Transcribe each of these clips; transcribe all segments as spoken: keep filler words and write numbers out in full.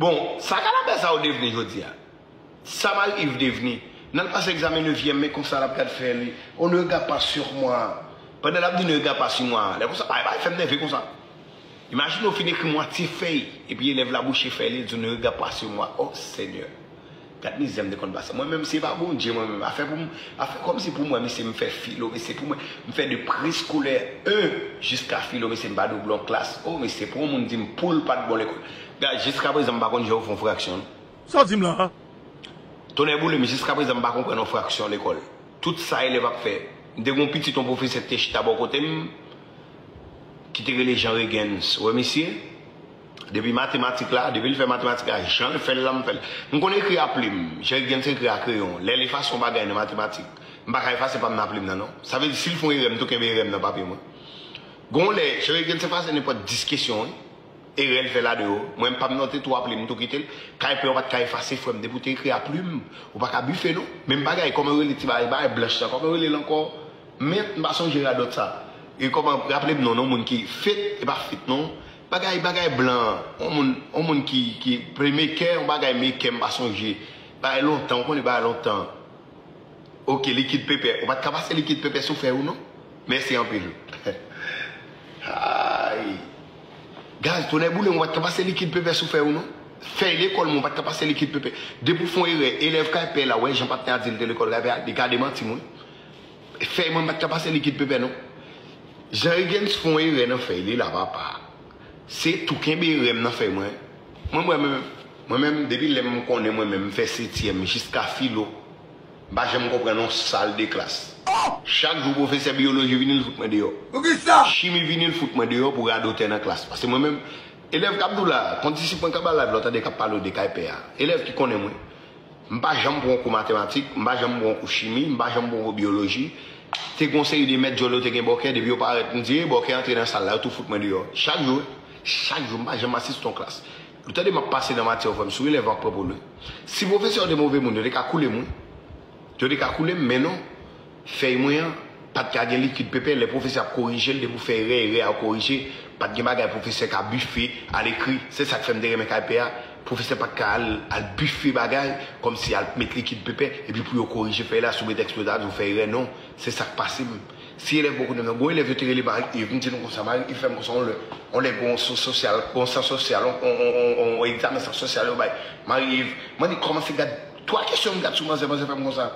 Bon, sa Kalabè sa yo devni jodi a? Sa Marie Yves devni? Nan l pase egzamen nevyèm, men konsa l ap gad fè li. Oh, ne regarde pas sur moi. Pandan l ap di ne regarde pas sur moi, lè konsa, bay, bay, fè m nève konsa. Imajine w fin ekri mwatye fèy, epi elèv la bouche fèy li, li di ne regarde pas sur moi. Oh, Senyè. Gad mizè m te konn pase. Mwen menm, se pa Bondye, mwen menm. Afè pou m, afè kòmsi pou mwen, mesye, m fè filo, mesye, pou mwen, m fè de préscolaire un jiska filo, mesye, m pa double yon klas. Oh, mesye, pou yon moun di m poul pa t bon lekòl. Gad, jiskaprezan, m pa konn jan yo fè yon fraksyon, non. Sa w di m la a? Tonnè boule m, jiskaprezan, m pa konprann yon fraksyon lekòl. Tout sa elèv ap fè. M te gen yon pitit, yon pwofesè te chita bò kote m, ki te rele Jean Regens. Ou wè misye? Depi matematik la, depi l fè matematik la, jan l fè l la, m fè l. M konn ekri a plim, Jean Regens ekri a kreyon. Lè l efase yon bagay nan matematik, m pa ka efase pa m nan a plim nan, non. Sa vle di, si l fè yon erè, m tou kenbe erè m nan papye mwen. Gon lè, Jean Regens efase nenpòt dis kesyon, wi. Erè l fè ladan yo. Mwen, m pa m note tou a plim, m tou kite l. Kay pè, ou pa t ka efase, frè m, depi w te ekri a plim, ou pa ka bife, non. Menm bagay, kòman yo rele ti bagay, bagay blanch la, kòman yo rele l ankò? Mèt, m pa sonje radòt sa. E kòman, raple m non, non, moun ki, fet, e pa fit, non. Bagay, bagay blan, yon moun, yon moun ki, ki playmaker, yon bagay maker, m pa sonje. Bagay lontan, ou konnen bagay lontan. Ok, likid pepè. Ou pa t ka pase likid pepè sou fèy ou, non? Mèsi anpil. Ay. Gaz, tonnè boule m, ou pa t ka pase likid pepè sou fèy ou, non? Fèy lekòl mwen, ou pa t ka pase likid pepè. Depi w fè yon erè, elèv kay pè la, wè, jan patnè a di l te lekòl kay pè a, li ka demanti mwen. Fèy mwen, m pa t ka pase likid pepè, non. Jean Regens fè yon erè nan fèy li la, papa. Se tou kenbe erè m nan fèy mwen. Mwen, mwen menm, mwen menm, depi lè m konnen mwen menm, m fè setyèm jiska filo, m pa janm konprann yon sal de klas. Chak jou pwofesè biyoloji vini, l fout mwen deyò. Poukisa? Chimi vini, l fout mwen deyò pou radotè nan klas. Paske mwen menm, elèv k ap di w la, kondisip mwen k ap ba live la, w tande k ap pale w de kay pè a. Elèv ki konnen mwen. M pa janm pran kou matematik, m pa janm pran kou chimi, m pa janm pran kou biyoloji. Te gen yon seri de mèt djòl yo te gen bòkè, depi yo parèt, m di, e bòkè antre nan sal la, yo tou fout mwen deyò. Chak jou, wi. Chak jou, m pa janm asiste yon klas. Ou tande m ap pase nan matyè yo, frè m, si w elèv m ap pran pou l, wi. Si pwofesè yo te move moun, yo te ka koule m, wi. Yo te ka koule m, men non. Fèy mwen an, pa t ka gen likid pepè, lè pwofesè ap korije l, depi w fè erè, erè a korije, pa t gen bagay pwofesè ka bife alekri. Se sa k fè m te renmen kay pè a. Pwofesè pa t ka al, al bife bagay, kòmsi al met likid pepè, epi pou yo korije fèy la, sou pretèks pou yo ta di w fè erè, non. Se sa k pase m. Si elèv poko konn nan, gon elèv yo te rele Marie Eve, m di nou konsa, Marie Eve fè m konsa, on lè, on lè gon sans sosyal, gon sans sosyal, on, on, on, on, on egzamen sans sosyal yo bay Marie Eve. Mwen di kòmanse gad twa kesyon m gad sou manzè, manzè fè m konsa.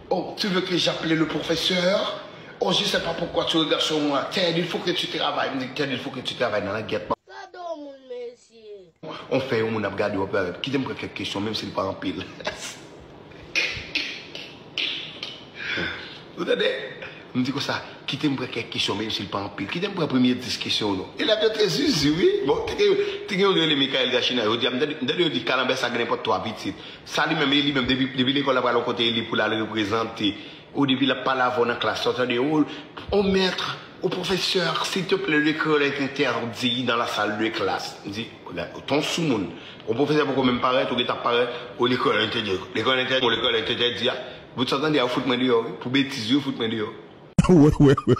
Oh, tu veux que j'appelle le professeur? Oh, je sais pas pourquoi tu regardes sur moi. Tèd, il faut que tu travailles. M di, Tèd, il faut que tu travailles nan langyèt. Gade yon moun, mesye. On fè yon moun ap gade w, ap gade. Kite m pran kèk kesyon, menm si l pa anpil. Ou tande? M di konsa, kite m pran kèk kesyon, menm si l pa anpil. Kite m pran premye dis kesyon w non. Elèv yo te zizi, wi. Bon, te gen, te gen yon rele Michael Gachina. Yo di, m tande, m tande yo di, Kalanbè sa gen nenpòt twa pitit. Sa li menm, e li menm, depi, depi lekòl la pral yon kote, e li pou l al reprezante. Ou depi l ap pale avè w nan klas la, w tande, oh, oh maître, oh professeur, s'il te plaît, l'école est interdite dans la salle de classe. M di, gad, ton soumoun. Yon pwofesè poko menm parèt, ou gentan ap parèt, oh l'école est interdite, l'école est interdite, oh l'école est interdite, a. Bout sa w tande a, yo fout mwen deyò, wi. Pou betiz, yo fout mwen deyò. Wè, wè, wè.